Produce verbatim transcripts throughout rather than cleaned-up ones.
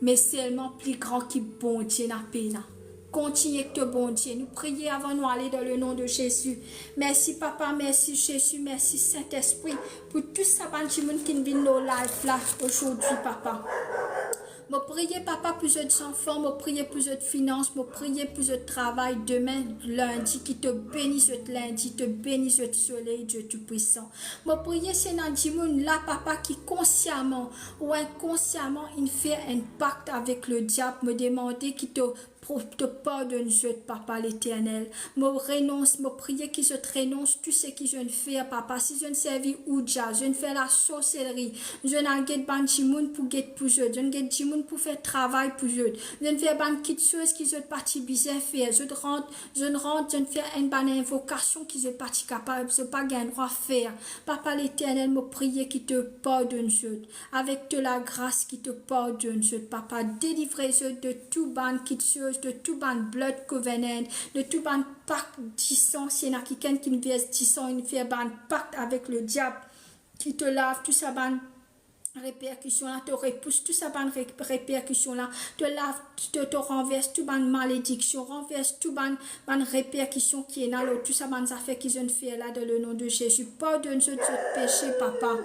Me selman pli gran ki Bondie ena pena. Kontigne ek to Bondie. Nou priye avan nou ale dan le nom de Jésus. Mersi Papa, mersi Zezi, mersi Sintespri pou tou sa bann dimoun ki vinn lor live la azordi, Papa. Mo priye, Papa, pou zot zanfan, mo priye pou zot finans, mo priye pou zot travay demin lindi, ki to beni zot lindi, to beni zot soley, Dieu Tout-Puissant. Mo priye si ena dimoun la, Papa, ki konsiaman ou inkonsiaman inn fer enn pak avek lediab, mo demande ki to, to pardonn zot, Papa Leternel. Mo renons, mo priye ki zot renons tou seki zot inn fer, Papa. Si zot inn servi oudja, zot inn fer lasorselri, zot inn al get bann dimoun pou get pou zot, zot inn get dimoun pou fer travay pou zot, zot inn fer bann kiksoz ki zot pa ti bizin fer, zot rant, zot inn rant, zot inn fer enn bann invokasion ki zot pa ti kapav, zot pa gagn drwa fer. Papa Leternel, mo priye ki to pardonn zot. Avek to lagras ki to pardonn zot, Papa. Delivre zot de tou bann kiksoz, de tou bann blood covenant, de tou bann pak disan. Si ena kikenn ki inn vers disan, inn fer bann pak avek lediab, ki to lav tou sa bann reperkision la, to repous tou sa bann re-, reperkision la, to lav, to, to ranvers tou bann malediksion, ranvers tou bann, bann reperkision ki ena lor tou sa bann zafer ki zot inn fer la, dan le nom de Jésus. Pardonn zot zot pese, Papa.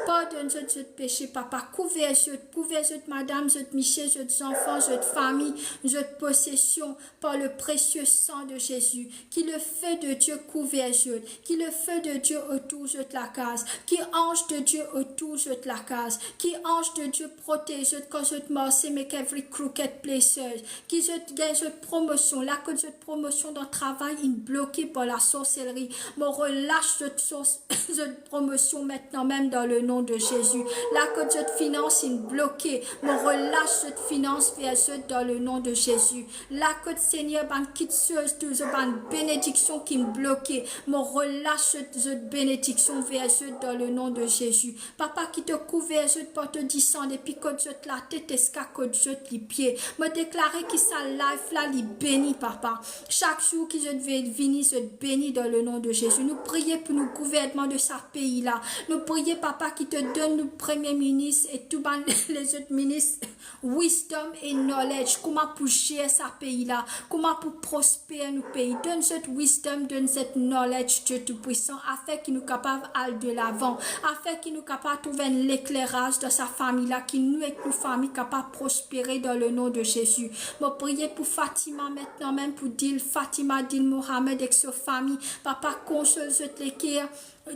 Pardonn zot zot pese, Papa. Kouver zot, kouver zot madam, zot misie, zot zanfan, zot fami, zot posesion, par le précieux sang de Jésus. Ki le feu de Dieu kouver zot, ki le feu de Dieu otour zot lakaz, ki anz de Dieu otour zot lakaz, ki anz de Dieu protez zot kan zot marse, make every crooked places, ki zot gagn zot promosion, lakot zot promosion dan travay inn bloke par lasorselri. Mo relas zot sors-, zot promosion mintnan mem dan le nom de Jésus. Lakot zot finans inn bloke, mo relas zot finans ver zot dan le nom de Jésus. Lakot Segner bann kiksoz, tou zot bann benediksion ki inn bloke, mo relas zot, zot benediksion ver zot dan le nom de Jésus. Papa, ki to kouver zot par to disan depi kot zot latet ziska kot zot lipie. Mo deklare ki sa live la li beni, Papa. Sak zour ki zot ve-, vini, zot beni dan le nom de Jésus. Nou priye pou nou gouvernman de sa pei la. Nou priye, Papa, ki to donn nou premie minis e tou bann lezot minis wisdom e knowledge, kouma pou zer sa pei la, kouma pou prosper nou pei. Donn zot wisdom, donn zot knowledge, Dieu Tout-Puissant, afin ki nou kapav al de lavan, afin ki nou kapav trouv enn lekleraz dan sa fami la, ki nou ek nou fami kapav prospere dan le nom de Jésus. Mo priye pou Fatima mintnan mem, pou Dil, Fatima Dil Mohamed ek so fami. Papa, konsol zot leker,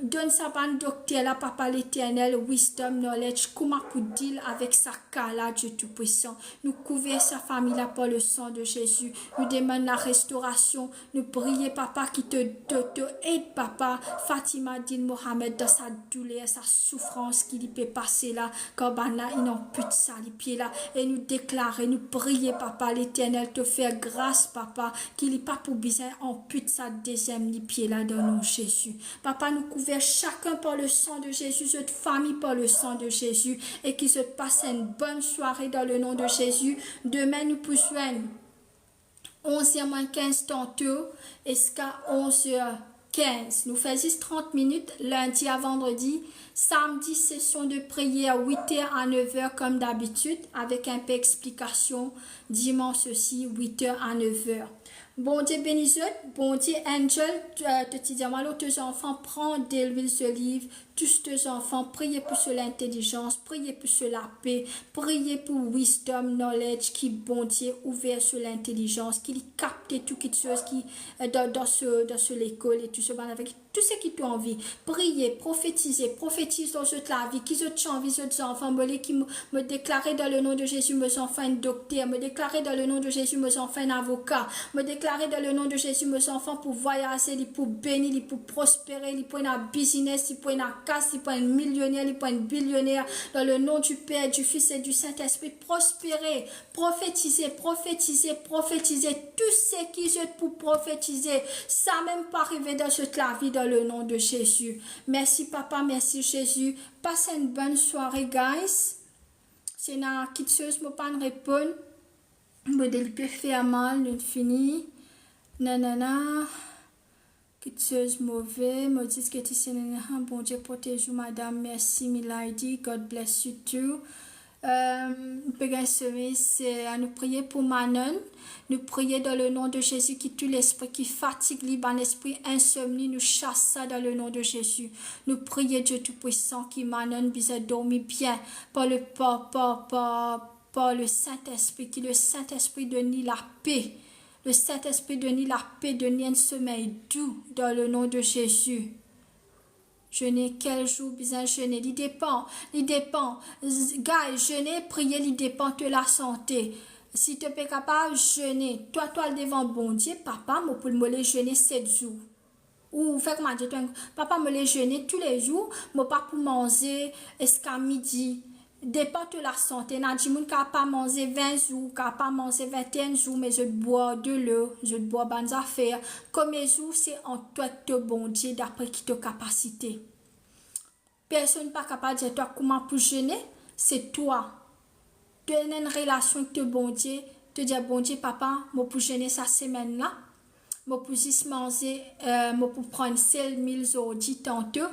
donn sa bann dokter la, Papa Leternel, wisdom, knowledge, kouma pou deal avek sa ka la, Dieu Tout-Puissant. Nou kouver sa fami la par le sang de Jésus. Nou demann larestorasion. Nou priye, Papa, ki to, to, to ed, Papa, Fatima Dil Mohamed dan sa douler, sa soufrans ki li pe pase la, kan bann la inn anpit sa lipie la. E nou deklare, nou priye, Papa Leternel, to fer gras, Papa, ki li pa pou bizin anpit sa deziem lipie la, dan nom Jésus. Papa, nou kouver sakenn par le sang de Jésus, zot fami par le sang de Jésus, e ki zot pas enn bonn sware dan le nom de Jésus. Demin nou pou zwenn onz er mwin kinz tanto, ziska onz er kinz. Nou fer zis trant minit, lindi a vandredi. Samdi, sesion de priyer, wit er a nef er, kom dabitid, avek inpe explikasion. Dimans osi, wit er a nef er. Bondie beni zot. Bondie, Angel, to, to ti dir mwa lor to zanfan, pran delwil zoliv, tous to zanfan, priye pou so lintelizans, priye pou so lape, priye pou wisdom, knowledge, ki Bondie ouver so lintelizans, ki li kapte tou kiksoz ki, eh, dan, dan so, dan so lekol e tou so bann avek tou seki to anvi. Priye, profetize, profetiz dan zot lavi, ki zot ti anvi zot zanfan. Mo le ki mo, mo deklare dan le nom de Jésus, mo zanfan enn dokter. Mo deklare dan le nom de Jésus, mo zanfan enn avoka. Mo deklare dan le nom de Jésus, mo zanfan pou vwayaze, li pou beni, li pou prospere, li pou ena biznes, li pou ena kas, li pou enn milioner, li pou enn bilioner. Dan le nom du Père, du Fils et du Saint-Esprit, prospere, profetize, profetize, profetize, tou seki zot pou profetize, sa mem pou arive dan zot lavi, dan le nom de Jésus. Mersi Papa, mersi Jésus. Pas enn bonn sware, guys. Si ena kiksoz mo pa'nn reponn, mo de li pe fer mal, nou fini. Nanana. Kiksoz move, mo dis ki ti se nanana, Bondie protez ou, madam. Mersi, Milady. God bless you too. Euh, nou pe gagn somey, se, euh, nou priye pou Manon. Nou priye dan le nom de Jésus ki tou lespri ki fatig li, bann lespri insomni, nou sas sa dan le nom de Jésus. Nou priye Dieu Tout-Puissant ki Manon bizin dormi bien par le, par, par, par, par le Saint-Esprit, ki le Saint-Esprit donn li lape. Le Saint-Esprit donn li lape, donn li enn somey dou dan le nom de Jésus. Zene, kel zour bizin zene? Li depan, li depan. Z-, guys, zene, priye, li depan to lasante. Si to pe kapav zene, twa, to al devan Bondie, Papa, mo pou, mo le zene set zour. Ou fer kouma dir twa, Papa, mo le zene toulezour, mo pa pou manze ziska midi. Depan to lasante, ena dimoun kapav pa manze vin zour, kapav pa manze vinteenn zour, me zot bwar delo, zot bwar bann zafer. Kouma zour, se ant twa ek to Bondie, dapre ki to kapasite. Personn pa kapav dir twa kouma pou zene, se twa. To ena enn relasion ek to Bondie, to dir, Bondie, Papa, mo pou zene sa semenn la, mo pou zis manze, eh, mo pou pran sel mil zordi tanto,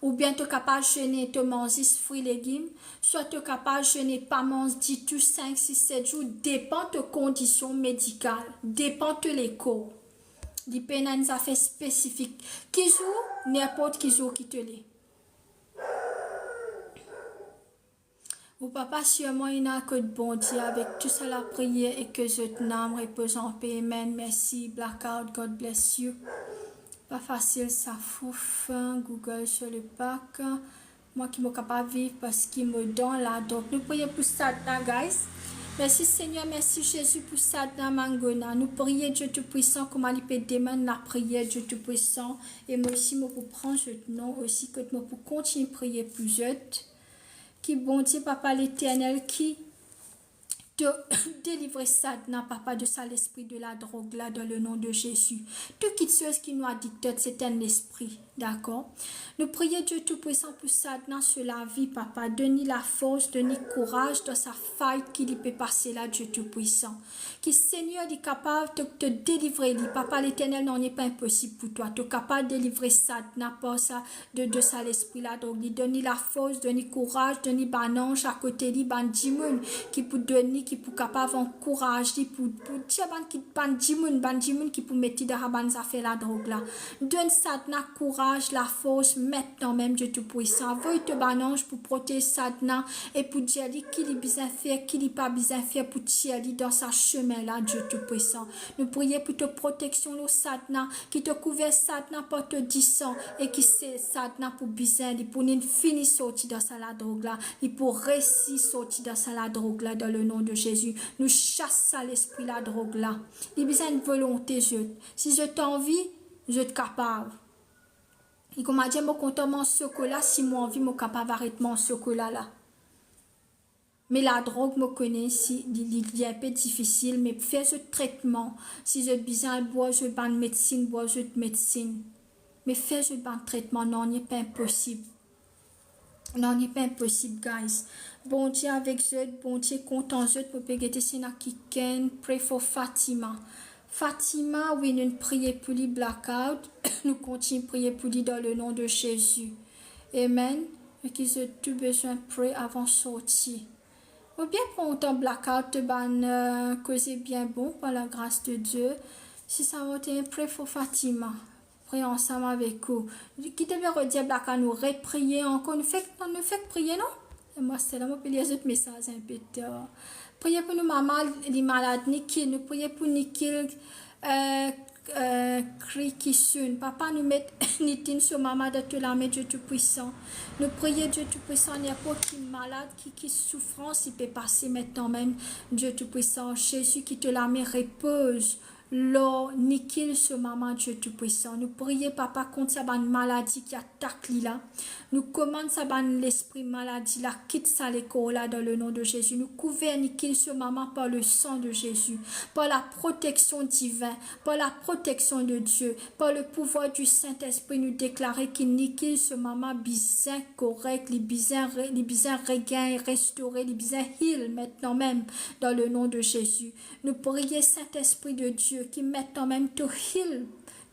oubien to kapav zene, to manz zis fri, legim, swa to kapav zene, pa manz ditou sink, sis, set zour, depan to kondision medikal, depan to lekor. Li pena enn zafer spesifik. Ki zour? Ninport ki zour ki to le. Ou papa sirman ena kot Bondie avek tou sa lapriyer e ke zot nam repoz anpe. Amen. Mersi, Blackout. God bless you. Pa fasil sa, fouf, Google sur le pack. Mwa ki mo kapav viv parski mo dan ladrog. Nou priye pou Sadna, guys. Mersi Segner, mersi Zezi pou Sadna Mangona. Nou priye Dieu Tout-Puissant kouma li pe demann lapriyer Dieu Tout-Puissant. E mwa osi mo pou pran zot non osi kot mo pou kontign priye pou zot. Ki Bondie, Papa Leternel, ki to delivre Sadna, Papa, de sa lespri de ladrog la, dan le nom de Zezi. Tou kitsoz ki nou adikte, se enn lespri, dakor? Nou priye, Dieu Tout-Puissant, pou Sadna, so lavi, Papa. Donn li lafors, donn li kouraz dan sa fight ki li pe pase la, Dieu Tout-Puissant. Ki Segner, li kapav to, to delivre li. Papa Leternel, nanye pa inposib pou twa. To kapav delivre Sadna par sa, de, de sa lespri ladrog. Li donn li lafors, donn li kouraz, donn li bann anz akote li, bann dimoun ki pou donn li, ki pou kapav ankouraz li, pou, pou tir bann ki, bann dimoun, bann dimoun ki pou met li dan sa bann zafer ladrog la. Donn Sadna kouraz, lafors, mintnan mem, Dieu Tout-Puissant. Avoy to bann anz pou protez Sadna e pou dir li ki li bizin fer, ki li pa bizin fer pou tir li dan sa semin la, Dieu Tout-Puissant. Nou priye pou to proteksion lor Sadna, ki to kouver Sadna par to disan e ki se Sadna pou bizin, li pou fini sorti dan sa ladrog la, li pou resi sorti dan sa ladrog la, dan le nom de Zezi. Nou sas sa lespri ladrog la. Li bizin enn volonte, zot. Si zot anvi, zot kapav. E kouma dir, mo kontan manz sokola, si mo anvi, mo kapav aret manz sokola la. Me ladrog, mo kone si li, li, li inpe difisil, me fer zot tretman. Si zot bizin al bwar zot bann medsinn, bwar zot medsinn. Me fer zot bann tretman, nanye pa inposib. Nanye pa inposib, guys. Bondie avek zot, Bondie kontan zot, mo pe gete si ena kikenn. Pray for Fatima. Fatima, wi, nou priye pou li, Blackout. Nou kontign priye pou li dan le nom de Zezi. Amen. E ki zot tou bizin pray avan sorti. Mo bien kontan, Blackout, to bann, euh, koze bien bon, par la gras de Dieu. Si sa va, to pray for Fatima. Priye ansam avek ou. Ki to pe redir, Blackout, nou repriye ankor. Nou fek, nou fek priye, non? E mwa, se la, mo pe lir zot mesaz inpe tar. Priye pou nou mama, li malad, Nikil. Nou priye pou Nikil, euh, euh, Krikisoun. Papa, nou met Nitin so mama dan to lame, Dieu Tout-Puissant. Nou priye, Dieu Tout-Puissant, ninport ki malad, ki, ki soufrans li pe pase mintnan mem, Dieu Tout-Puissant. Zezi, ki to lame repoz lor Nikil so mama, Dieu Tout-Puissant. Nou priye, Papa, kont sa bann maladi ki atak li la. Nou komann sa bann lespri maladi la, kit sa lekor la dan le nom de Zezi. Nou kouver Nikil so mama par le sang de Jésus, par la protection divine, par la protection de Dieu, par le pouvoir du Saint-Esprit, nou deklare ki Nikil so mama bizin korek, li bizin re-, li bizin regagn, restore, li bizin heal mintnan mem dan le nom de Zezi. Nou priye, Saint-Esprit de Dieu, ki mintnan mem to heal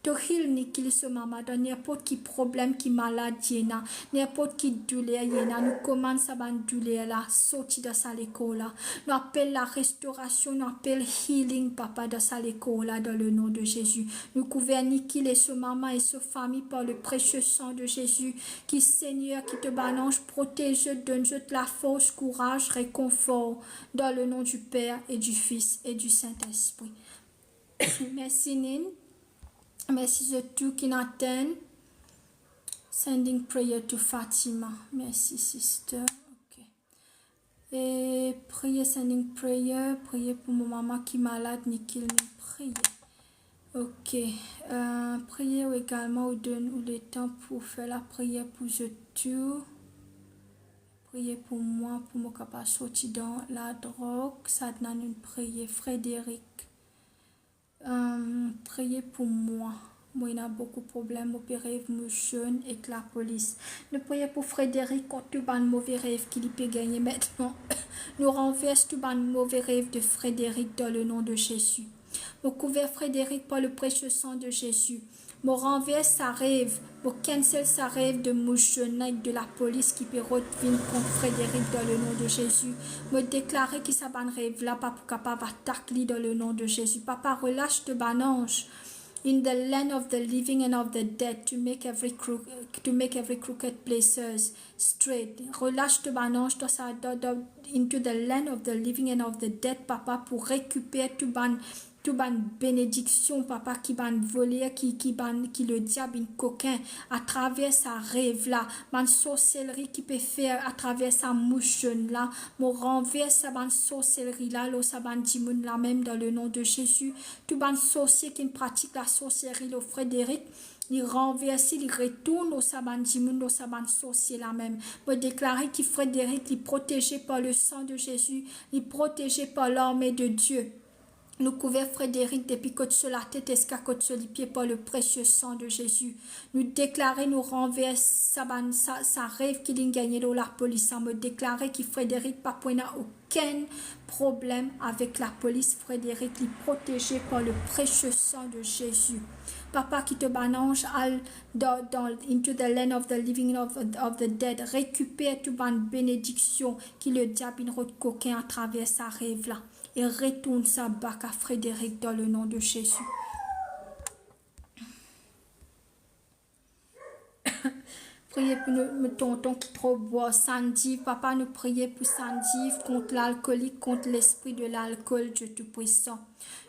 To heal Nikhil so mama dan ninport ki problem, ki malad li ena, ninport ki douler li ena, nou komann sa bann douler la sorti dan sa lekor la. Nou apel larestorasion, nou apel healing, Papa, dan sa lekor la, dan le nom de Jésus. Nou kouver Nikhil e so mama e so fami par le précieux sang de Jésus. Ki Segner, ki to bann anz protez zot, donn zot lafors, kouraz, rekonfor, dan le nom du Père et du Fils et du Saint-Esprit. Mersi, Nin. Mersi zot tou ki'nn atann. Sending prayer to Fatima. Mersi, sister. Ok. E priye, sending prayer, priye pou mo mama ki malad, Nikhil, nou priye. Ok. Euh, priye ou egalman, ou donn ou letan pou fer lapriyer pou zot tou. Priye pou mwa, pou mo kapav sorti dan ladrog. Sadna, nou priye. Frédéric. Euh, priye pou mwa. Mo ena boukou problem, mo pe rev mous zonn ek lapolis. Nou priye pou Frédéric kont tou bann move rev ki li pe gagne aster. Nou ranvers tou bann move rev de Frédéric dan le nom de Jésus. Mo kouver Frédéric par le précieux sang de Jésus. Mo ranvers sa rev, mo cancel sa rev de mous zonn la ek de lapolis ki pe rod vinn kont Frédéric dan le nom de Jésus. Mo deklare ki sa bann rev la pa pou kapav atak li dan le nom de Jésus. Papa, relas to bann anz in the land of the living and of the dead to make every crook-, to make every crooked places straight. Relas to bann anz dan sa, dan, dan, into the land of the living and of the dead, Papa, pou rekiper tou bann, tou bann benediksion, Papa, ki bann voler, ki, ki bann, ki lediab inn kokin atraver sa rev la, bann sorselri ki pe fer atraver sa mous zonn la. Mo ranvers sa bann sorselri la lor sa bann dimoun la mem dan le nom de Jésus. Tou bann sorsie ki'nn pratik lasorselri lor Frédéric, li ranverse, li retourn lor sa bann dimoun, lor sa bann sorsie la mem. Mo deklare ki Frédéric, li proteze par le sang de Jésus, li proteze par l'armée de Dieu. Nou kouver Frédéric depi kot so latet ziska kot so lipie par le précieux sang de Jésus. Nou deklare, nou ranvers sa bann, sa, sa rev ki li'nn gagne lor lapolis la. Mo deklare ki Frédéric pa pou ena okenn problem avek lapolis. Frédéric, li proteze par le précieux sang de Jésus. Papa, ki to bann anz al dan, dan, into the land of the living and of, of the dead, rekiper tou bann benediksion ki lediab inn rod kokin atraver sa rev la, e retourn sa back a Frédéric dan le nom de Jésus. Priye pou nou, nou tonton ki tro bwar, Sanjeev. Papa, nou priye pou Sanjeev kont lalkolik, kont lespri de lalkol, Die Tou-Pwisan.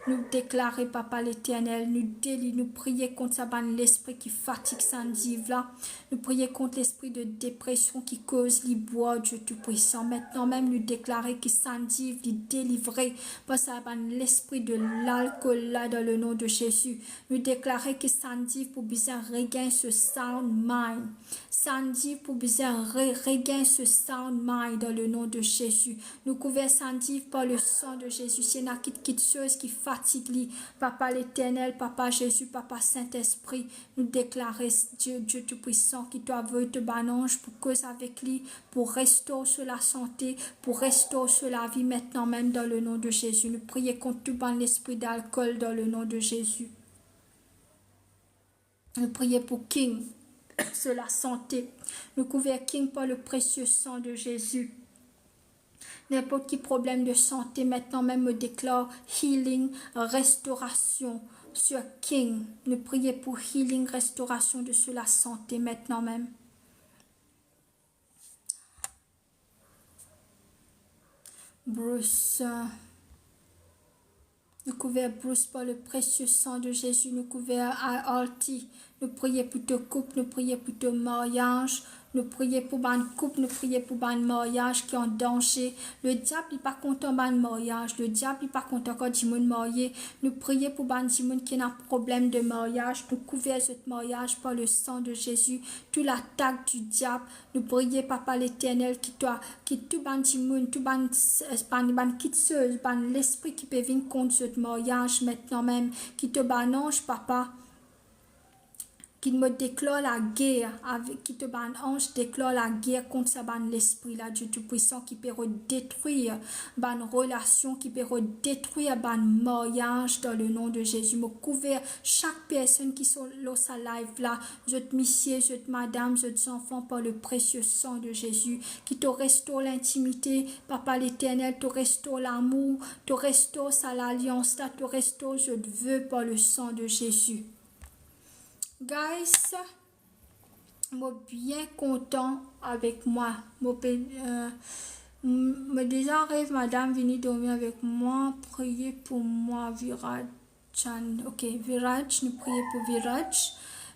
Nou deklare, Papa Leternel, nou deli-, nou priye kont sa bann lespri ki fatig Sanjeev la. Nou priye kont lespri de depresion ki koz li bwar, Die Tou-Pwisan. Aster mem, nou deklare ki Sanjeev, li delivre par sa bann lespri de lalkol la, dan le nom de Jésus. Nou deklare ki Sanjeev pou bizin regagn so sound mind. Sanjeev pou bizin re-, regagn so sound mind dan le nom de Jésus. Nou kouver Sanjeev par le sang de Jésus. Si ena kit, kiksoz ki fatig li, Papa Leternel, Papa Jésus, Papa Sintespri, nou deklare, Die, Die Tou-Pwisan, ki to avoy to bann anz pou koz avek li, pou restor so lasante, pou restor so lavi aster mem dan le nom de Jésus. Nou priye kont tou bann lespri dalkol dan le nom de Jésus. Nou priye pou King, so lasante. Nou kouver King par le précieux sang de Jésus. Ninport ki problem de sante, aster mem mo deklar healing, restorasion sur King. Nou priye pou healing, restorasion de so lasante aster mem. Bruce, euh, nou kouver Bruce par le précieux sang de Jésus, nou kouver A-, Arti, nou priye pou to koup, nou priye pou to maryaz, nou priye pou bann koup, nou priye pou bann maryaz ki an danze. Lediab, li pa kontan bann maryaz, lediab, li pa kontan kan dimoun marye. Nou priye pou bann dimoun ki ena problem de maryaz, nou kouver zot maryaz par le sang de Jésus. Tou latak di diab, nou priye, Papa Leternel, ki twa, ki tou bann dimoun, tou bann s-, bann, bann kiksoz, bann lespri ki pe vinn kont zot maryaz aster mem, ki to bann anz, Papa, Ki mo deklar lager avek, ki to bann anz deklar lager kont sa bann lespri la, Dieu Tout-Puissant, ki pe rod detrir bann relasion, ki pe rod detrir bann maryaz, dan le nom de Jésus. Mo kouver sak personn ki so-, lor sa live la, zot misie, zot madam, zot zanfan, par le précieux sang de Jésus. Ki to restor lintimite, Papa Leternel, to restor lamour, to restor sa lalians la, to restor zot ve par le sang de Jésus. Guys, mo bien kontan avek mwa. Mo pe, euh, m-, mo deza rev madam vini dormi avek mwa, priye pou mwa, Viraj. Ok, Viraj, nou priye pou Viraj.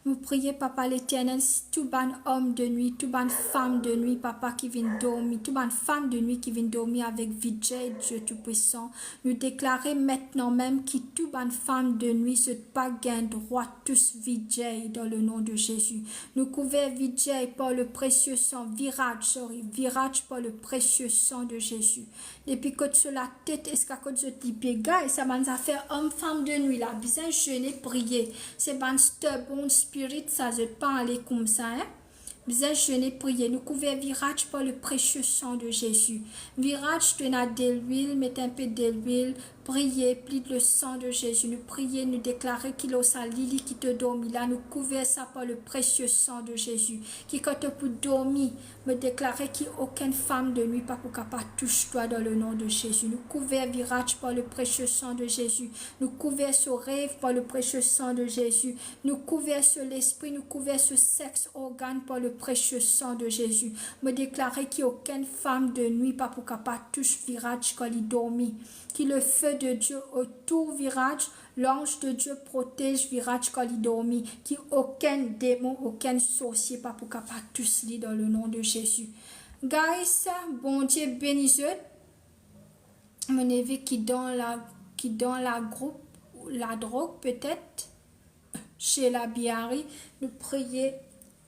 Nou priye, Papa Leternel, tou bann om de nwi, tou bann fam de nwi, Papa, ki vinn dormi, tou bann fam de nwi ki vinn dormi avek Vijay, Dieu Tout-Puissant. Nou deklare aster mem ki tou bann fam de nwi, zot pa gagn drwa tous Vijay, dan le nom de Jésus. Nou kouver Vijay par le précieux sang, Viraj, sorry, Viraj par le précieux sang de Jésus. Depi kot so latet ziska kot zot lipie, guys, sa bann zafer om, fam de nwi la, bizin zene, priye. Se bann stubborn spirit sa, zot pa ale koumsa, hein. Bizin zene, priye. Nou kouver Viraj par le précieux sang de Jésus. Viraj, to ena delwil, met inpe delwil, priye, plead le sang de Jésus. Nou priye, nou deklare ki lor sa lili ki to dormi la, nou kouver sa par le précieux sang de Jésus. Ki kan to pou dormi, mo deklare ki okenn fam de nwi pa pou kapav tous twa dan le nom de Jésus. Nou kouver Viraj par le précieux sang de Jésus. Nou kouver so rev par le précieux sang de Jésus. Nou kouver so lespri, nou kouver so sex organ par le précieux sang de Jésus. Mo deklare ki okenn fam de nwi pa pou kapav tous Viraj kan li dormi. Ki le feu de Dieu otour Viraj, l'ange de Dieu protège Viraj kan li dormi. Ki okenn demon, okenn sorsie pa pou kapav tous li dan le nom de Jésus. Guys, Bondie beni zot. Mo neve ki dan la, ki dan lagroup, ladrog petet, Sheila Biari, nou priye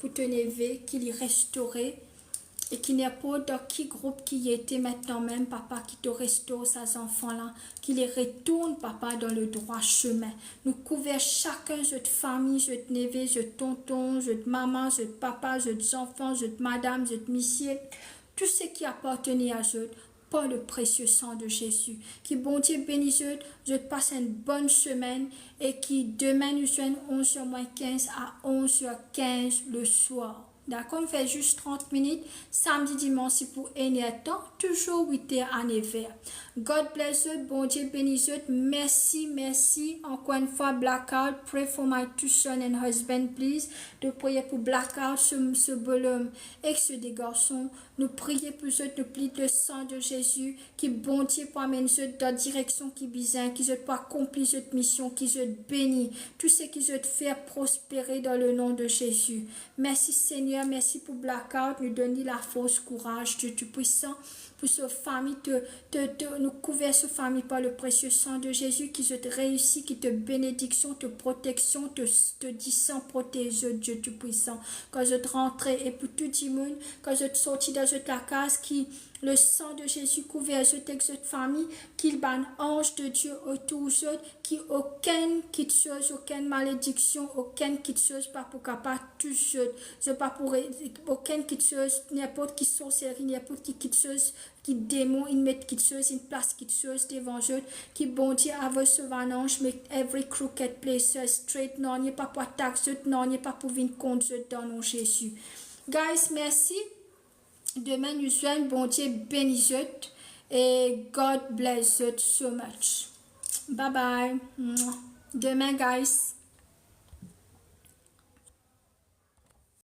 pou to neve, ki li restore, e ki ninport dan ki group ki li ete aster mem, Papa, ki to restor sa zanfan la, ki li retourn, Papa, dan le drwa semin. Nou kouver sakenn zot fami, zot neve, zot tonton, zot mama, zot papa, zot zanfan, zot madam, zot misie, tou seki apartenir a zot, par le précieux sang de Jésus. Ki Bondie beni zot, zot pas enn bonn semenn, e ki demin nou zwenn onz er mwin kinz a onz er kinz le swar. Dakor, nou fer zis trant minit, samdi, dimann pou enn er tan, touzour wit er a nef er. God bless zot, Bondie beni zot, mersi, mersi. Ankor enn fwa, blackout, pray for my two son and husband, please. To priye pou blackout, se, se bolom ek se de garson. Nou priye pou zot, nou plead le sang de Jésus, ki Bondie pou amenn zot dan direksion ki bizin, ki zot pou akonpli zot mision, ki zot beni, tou seki zot fer prospere dan le nom de Jésus. Mersi Segner, mersi pou blackout, nou donn li lafors, kouraz, Dieu Tout-Puissant, pou so fami, to, to, to, nou kouver so fami par le précieux sang de Jésus, ki zot reisi, ki to benediksion, to proteksion, to, to disan protez zot, Dieu Tout-Puissant. Kan zot rantre e pou tou dimoun, kan zot sorti dan zot lakaz, ki le sang de Jésus kouver zot ek zot fami, ki bann anz de Dieu otour zot, ki okenn kitsoz, okenn malediksion, okenn kitsoz pa pou kapav tous zot. Zot pa pou re-, okenn kitsoz, ninport ki sorseri, ninport ki kitsoz, ki demon inn met kitsoz, inn plas kitsoz devan zot, ki Bondie avoy so bann anz, make every crooked places straight, nanye pa pou atak zot, nanye pa pou vinn kont zot dan nom Jésus. Guys, mersi. Demin nou zwenn, Bondie beni zot e God bless zot so much. Bye bye. Mwah. Demin, guys.